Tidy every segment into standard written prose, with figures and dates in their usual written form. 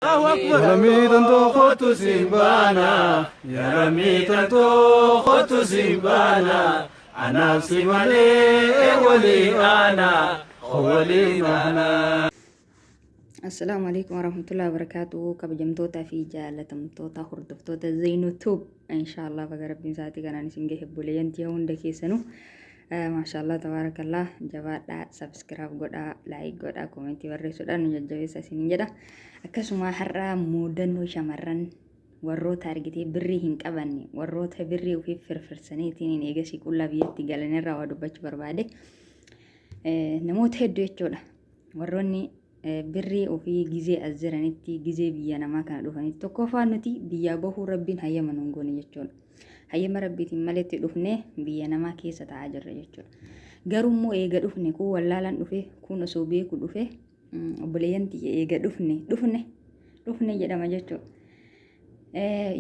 Lammii tantoo kootu siin baana. Yaa lammii tantoo kootu siin baana. Anaaf si malee walii aana. Walii naana. Assalaamu alaikum warahmatullahi wabarakatuh. Kabajamtoota fi jaalatamtoota hordoftoota Zeynu Tube. Inshaallah baga rabbiin sa'aatii kanaan isin gahe obboleeyyan tiyya hunda keessanuu. Maashaallah tabaarakallah jabaadhaa subscribe godhaa like godhaa komentii barreessuudhaan nu jajjabeessa isiniin jedha. Akkasuma har'a muudannoo shamarran warroota argitee birrii hin qabanne warroota birrii ofii firfirsaniitiin hin eegasii qullaa biyyatti galanirraa waa dubbachuu barbaade. Namoota hedduu jechuudha. Warroonni birrii ofii gizee as jiranitti gizee biyya namaa kana dhufanitti tokkoffaa nuti biyyaa bahuu rabbiin hayyama nuun goone jechuudha. Hayyama rabbiitiin maletti dhufnee biyya namaa keessa taa'aa jirra jechuudha. Garuu immoo eega dhufne kun wallaalaan dhufe kun osoo beeku dhufe obboleeyyan tiyya eega dhufne dhufne dhufne jedhama jechuudha.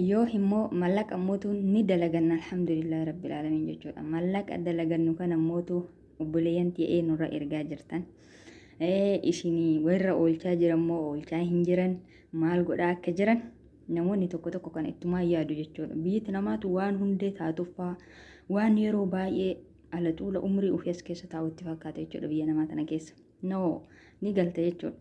Yoo immoo mallaqa mootu ni dalaganna alhamdulillahi rabbil aalamiin jechuudha. Mallaqa dalagannu kana mootu obboleeyyan tiyya eenyurra ergaa jirtan. Isin warra oolchaa jiran moo oolchaa hin jiran maal godhaa akka jiran namoonni tokko tokko kan ittumaa yaadu jechuudha. Biyyatti namaatu waan hundee taatuffaa waan yeroo baay'ee ala xuula umrii ofii as keessa taa'u itti fakkaata jechuudha biyya namaa tana keessa. No ni galta jechuudha.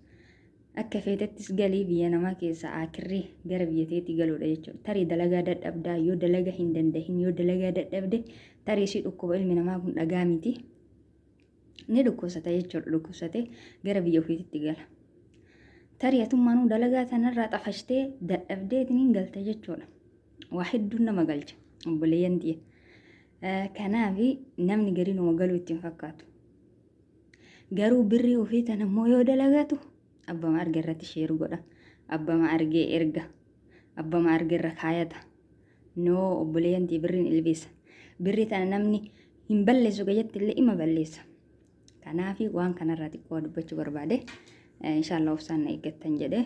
Akka feetettis galii biyya namaa keessa aakirri gara biyya teetii galuudha jechuudha. Tarii dalagaa dadhabdaa yoo dalaga hin dandahin yoo dalagaa dadhabde tarii si dhukkuba ilmi namaa kun dhagaa miti. Ni dhukkubsata jechuudha dhukkubsatee gara biyya ofiititti gala. Tarii atummaanuu dalagaa tanarraa xafashtee dadhabdeetiin galta jechuudha. Waa hedduun nama galcha obboleeyyan tiyya. Kanaaf namni gariin uma galuu ittiin fakkaatu. Garuu birrii ofii tana immoo yoo dalagatu abbama arge irratti sheer godha. Abbama argee erga. Abbama arge irra kaayata. Noo obboleeyyan tiyya birriin ilbiisa. Birrii tana namni hin balleessu gajetti illee ima balleessa. Kanaaf waan kanarraa xiqqoo dubbachuu barbaade. Inshaallah obsaan na eeggattan jedhee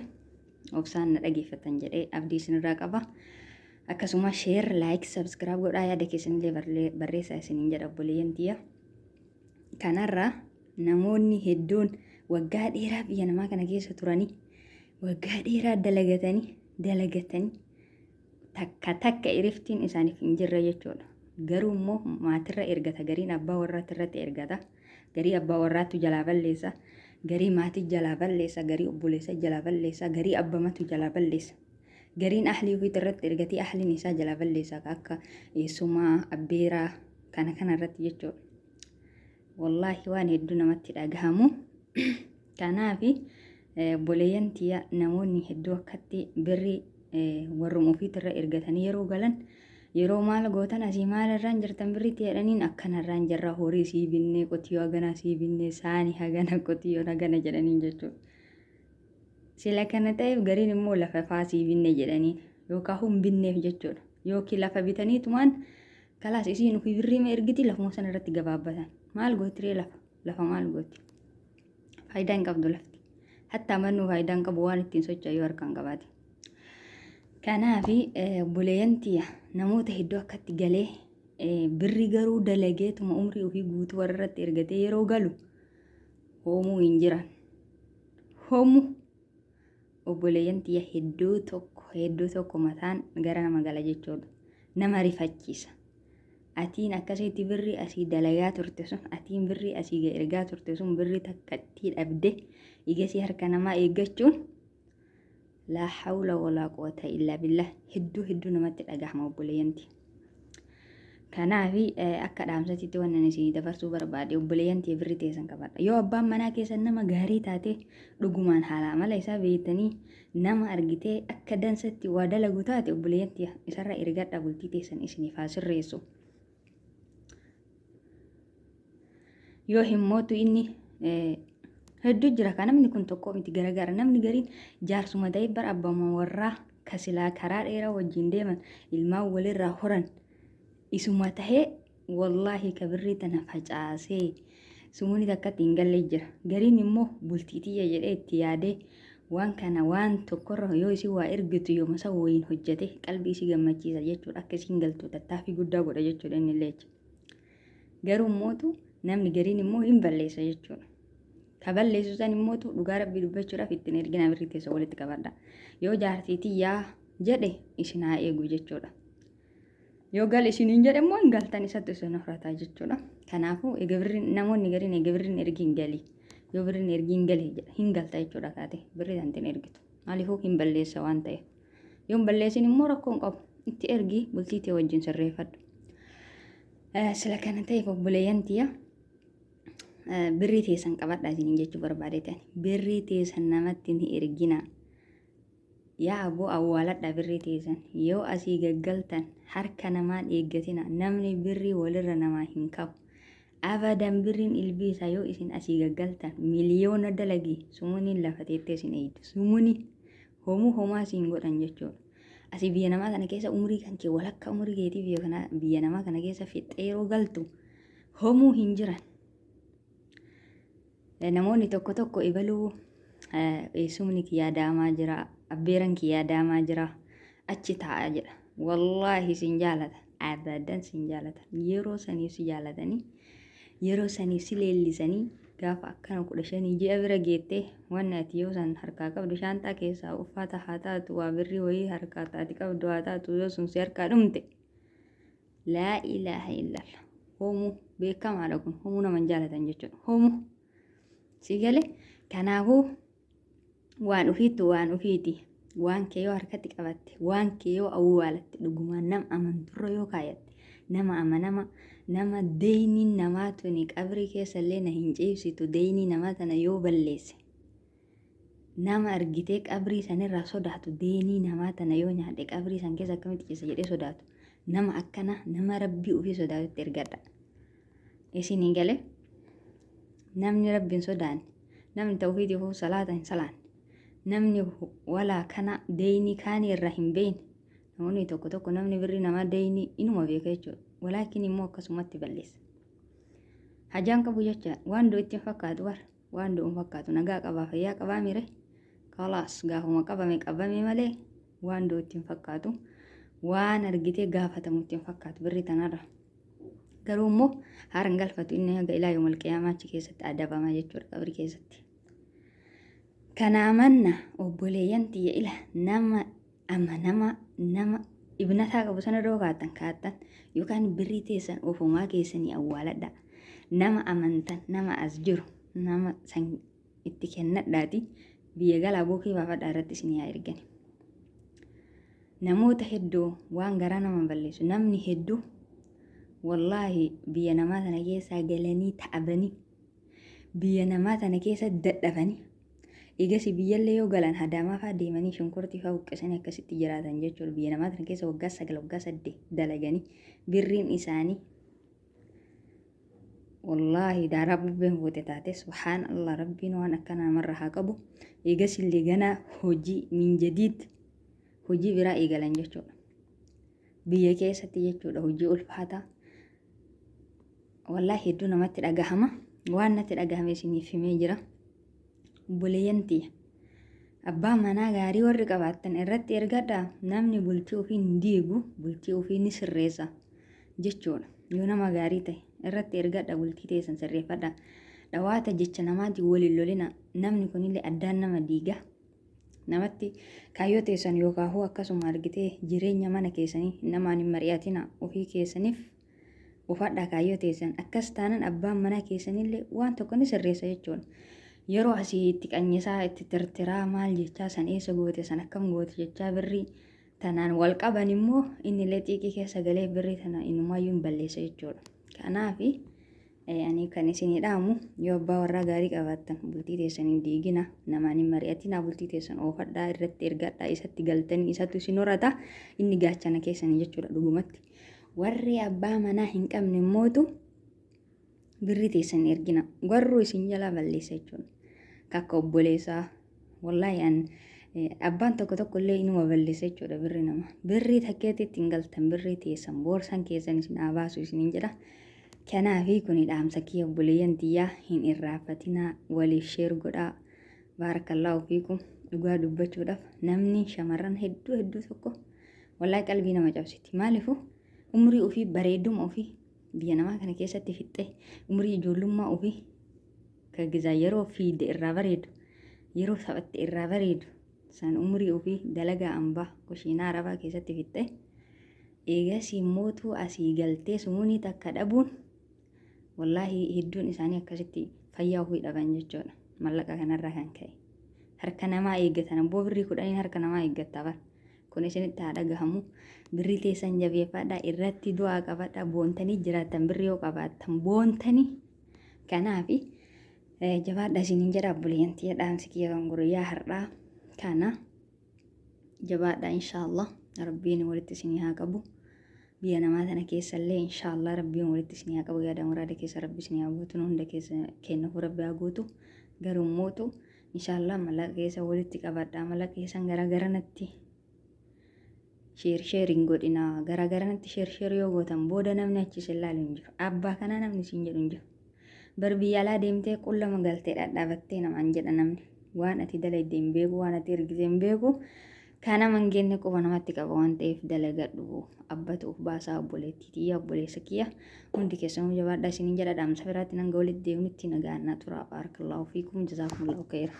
obsaan na dhageeffattan jedhee abdii isinirraa qaba. Akkasuma sheer, laayik, sabskiraayib godhaa yaada keessanillee barreessaa isiniin jedha obboleeyyan tiyya. Kanarraa namoonni hedduun waggaa dheeraa biyya namaa kana keessa turanii waggaa dheeraa dalagatanii dalagatanii takka takka iriftiin isaaniif hin jirre jechuudha. Garuu immoo maatirra ergata gariin abbaa warraatti irratti ergata. Garii abbaa warraattu jalaa balleessa. Garii maatii jalaa balleessa. Garii obboleessa jalaa balleessa. Garii abbamatu jalaa balleessa. Gariin ahlii ofiitti irratti ergatee ahliin isaa jalaa balleessa akka eessumaa, abbeeraa kana kana irratti jechuudha. Wallaahi waan hedduu namatti dhagahamu. Kanaaf obboleeyyan tiyya namoonni hedduu akkatti birri warruma ofiitirra ergatanii yeroo galan yeroo maal gootan asii maal irraan jirtan birriitti jedhaniin akkana irraan jirra horii sii binnee qotiyyoo hagana sii binnee saani hagana qotiyyoon hagana jedhaniin jechuudha. Sila kana ta'eef gariin immoo lafa faa sii binne jedhaniin yookaan hin binneef jechuudha. Yookiin lafa bitaniitumaan kalaas isiin ofii birrii ma ergiti lafuma sana irratti gabaabbatan. Maal gootiree lafa? Lafa maal gooti? Faayidaa hin qabdu lafti. Hattaa mannuu faayidaa hin qabu waan ittiin socho'u yoo harkaan qabaate. Kanaaf obboleeyyan tiyya namoota hedduu akkatti galee birri garuu dalageetuma umrii ofii guutuu warra irratti ergatee yeroo galu hoomuu hin jiran. Hoomuu obboleeyyan tiyya hedduu tokko hedduu tokko mataan gara nama gala jechuudha. Nama rifachiisa. Atiin akkasitti birrii asii dalagaa turte sun atiin birrii asii ergaa turte sun birrii takkattii dhabde igasii harka namaa eeggachuun laa hawla walaa quwwata illaa billah hedduu hedduu namatti dhagahama obboleeyyanti. Kanaaf akka dhaamsatitti wannan isinii dabarsuu barbaade obboleeyyan tiyya birrii teessan qabadha. Yoo abbaan manaa keessan nama gaarii taate dhugumaan haala amala isaa beektanii nama argitee akka dansatti waa dalagu taate obboleeyyan tiyya isarra ergadha bultii teessan isiniif haa sirreessu. Yoo hin mootu inni hedduu jira kan namni kun tokko miti garagara namni gariin jaarsuma ta'e bara abbama warraa ka silaa karaa dheeraa wajjin deeman ilmaan walirraa horan isuma tahee wallaahi ka birrii tana facaasee sumuni takkatti hin galle jira. Gariin immoo bultii tiyya jedhee itti yaadee waan kana waan tokkorra yoo isin waa ergitu yooma san wayiin hojjete qalbii isii gammachiisa jechuudha akka isiin galtu tattaaffii guddaa godha jechuudha inni illee. Garuu mootu namni gariin immoo hin balleessa jechuudha. Ka balleessu san immootu dhugaa rabbii dubbachuudhaaf ittiin ergina birrii teessa walitti qabadha. Yoo jaartii tiyyaa jedhe isin haa eegu jechuudha. Yoo gal isiniin jedhe immoo hin galtan isatti isin horataa jechuudha. Kanaafuu eega birriin namoonni gariin eega birriin ergiin gali. Yoo birriin ergiin gali jedha hin galta jechuudha kaate birrii tantiin ergitu. Maaliifuu hin balleessa waan ta'eef. Yoo hin balleessin immoo rakkoo hin qabu. Itti ergi bultii tee wajjin sirreeffadhu. Sila kana ta'eef obboleeyyan tiyya birrii teessan qabadhaa isiniin jechuu barbaadeetan. Birrii teessan namatti hin ergina. Yaa aboo awwaaladhaa birrii teessan. Yoo asii gaggaltan harka namaan eeggatina. Namni birrii walirra namaa hin qabu. Abadan birriin ilbiisa yoo isin asii gaggaltan miliyoona dalagi sumuniin lafa teettee isin eeydu. Sumuni homuu homaa siin godhan jechuudha. Asii biyya namaa kana keessa umrii kan kee walakkaa umrii keetii biyya kana biyya namaa kana keessa fixxee yeroo galtu homuu hin jiran. Namoonni tokko tokko ebaluu eessumni kiyyaa daamaa jira, abbeeran kiyyaa daamaa jira, achi taa'a jedha. Wallaahi sin jaalata, abadan sin jaalata. Yeroo saniif si jaalatanii, yeroo saniif si leellisanii gaafa akkana 15 ji'a bira geettee wanni ati yoo san harkaa qabdu shaanxaa keessaa uffata haa taatu waa birrii wayii harkaa ati qabdu haa taatu yoo sun si harkaa dhumte Laa ilaaha illallah. Homu beekamaadha kun. Homuu nama hin jaalatan jechuudha. Homu. Si gale kanaafuu waan ofiittu waan ofiiti. Waan kee yoo harkatti qabatte, waan kee yoo awwaalatte, dhugumaan nama amanturra yoo kaayatte, nama amanama, nama deeyniin namaa tuni qabrii keessa illee na hin ciibsitu, deeynii namaa tana yoo balleesse. Nama argitee qabrii sanirraa sodaatu deenii namaa tana yoo nyaadhe qabrii san keessa akkamitti ciisa jedhee sodaatu nama akkana nama rabbii ofii sodaatutti ergadha. Isinii gale namni rabbiin sodaanne namni ta'u ofiitiif salaata hin salaanne namni walaa kana deeyinii kaanii irraa hin beekne namoonni tokko tokko namni birrii namaa deeyinii inuma beeka jechuudha. Walaakin immoo akkasumatti balleessa. Hajaan qabu jecha waan du'e itti hin fakkaatu bara. Waan du'u hin fakkaatu. Nagaa qabaa fayyaa qabaa mire. Kalaas gaafuma qabame qabame malee waan du'u itti hin fakkaatu. Waan argitee gaafatamu itti hin fakkaatu birrii tanarra. Garuu immoo haara hin galfatu inni haga ilaa yoomal qiyaamaa achi keessatti adabama jechuudha qabrii keessatti. Kanaa manna obboleeyyan tiyya ila nama amanamaa nama ibnataa qabu sana irra kaattan kaattan yookaan birrii teessan ofumaa keessanii awwaaladha. Nama amantan nama as jiru nama san itti kennadhaati biyya galaa bookii baafadhaa irratti isin haa ergani. Namoota hedduu waan garaa nama balleessu namni hedduu wallaahi biyya namaa sana keessaa galanii ta'abanii biyya namaa tana keessa dadhabanii Egasii biyyallee yoo galan hadaamaa fa'aa deemanii shunkurtii fa'aa buqqisanii akkasitti jiraatan jechuudha. Biyya namaa tana keessa waggaa 9 waggaa 8 dalaganii birriin isaanii wallaahi daaraa bubbeen fuute taate subhaan Allah rabbiin waan akkana namarra haa qabu. Egasillee ganaa hojii minjadiid hojii biraa eegalan jechuudha. Biyya keessatti jechuudha hojii ulfaataa. Wallaahi hedduu namatti dhagahama. Waan natti dhagahame isiniif himee jira. Obboleeyyan tiyya. Abbaa manaa gaarii warri qabaattan irratti ergadhaa namni bultii ofii hin diigu bultii ofii ni sirreessa jechuudha. Yoo nama gaarii ta'e irratti ergadha bultii teessan sirreeffadha. Dhawaata jecha namaatiin wal hin lolina namni kunillee addaan nama diiga. Namatti kaayyoo teessan yookaan akkasuma argitee jireenya mana keessanii namaan hin mari'atina ofii keessaniif Ufadhaa kaayyoo teessan. Akkas taanan abbaan manaa keessanillee waan tokko ni sirreessa jechuudha. Yeroo asii itti qanyisaa, itti tirtiraa maal jechaa san eessa goote san akkam goote jechaa birrii tanaan wal qaban immoo innillee xiiqii keessa galee birrii tana inumaayyuu hin balleessa jechuudha. Kanaafi ani kan isinii dhaamu yoo abbaa warraa gaarii qabaattan bultii teessan hin diigina namaan hin mari'atinaa bultii teessan oofadhaa irratti ergadhaa isatti galtanii isatu isin horata inni gaachana keessanii jechuudha dhugumatti. Warri abbaa manaa hin qabne immootu birrii teessan hin ergina. Warruu isin jalaa balleessa jechuudha. Kakka obboleessaa. Wallaahi an abbaan tokko tokko illee inuma balleessa jechuudha birrii nama. Birrii takkeetti ittiin galtan birrii teessan boorsaan keessan isin haa baasu isiniin jedha. Kanaafi kuni dhaamsa kiyya obboleeyyan tiyyaa hin irraanfatinaa waliif sheer godhaa. Baarakallaahu fiikum dhugaa dubbachuudhaaf namni shamarran hedduu hedduu tokko Wallaahi qalbii nama cabsiti. Maaliifuu umrii ofii bareeduma ofii biyya namaa kana keessatti fixxee umrii ijoollummaa ofii Ka gizaa yeroo fiide irraa bareedu, yeroo taphatte irraa bareedu, san umrii ofii dalagaa ambaa kushiinaa arabaa keessatti fixxe. Eegasii mootuu asii galtee sumunii takka dhabuun, wallaahi hedduun isaanii akkasitti fayyaa ofii dhaban jechuudha. Mallaqa kanarraa kan ka'e. Harka namaa eeggatan abboo, birrii 10n harka namaa eeggatta bar. Kun isinitti haa dhagahamu. Birrii teessan jabeeffadhaa, irratti du'aa qabadhaa, boontanii jiraattan birrii yoo qabaattan boontanii. Kanaafi jabaadhaa isiniin jedha obboleeyyan tiyya, dhaamsi kiyya kan guyyaa har'aa kana. Jabaadhaa, inshaallah rabbiin walitti isinii haa qabu. Biyya namaa tana keessallee inshaallah rabbiin walitti isinii haa qabu, yaada muraada keessa rabbi isinii haa guutu, nu hunda keessa kennuuf rabbi haa guutu. Garuu mootu inshaallah mallaqa keessa walitti qabadhaa, mallaqa keessan gara garanatti share share hin godhinaa. Gara garanatti share share yoo gootan booda namni achi isin laalu hin jiru. Abbaa kanaa namni isin jedhu hin jiru. Bar biyya alaa deemtee qullama galtee dhadhaabattee namaan jedha namni. Waan ati dalagde hin beeku, waan ati ergite hin beeku. Kana mangeenni quba namatti qaba waan ta'eef dalagadhu, abbatu uf baasaa. Obboleettii tiyya, obboleessa kiyya, hundi keessanuu jabaadhaa isiniin jedha. Dhaamsa biraatti hanga walitti deemnutti nagaan naa tura. Baarakallaahu fiikum, jazaakumullahu khayra.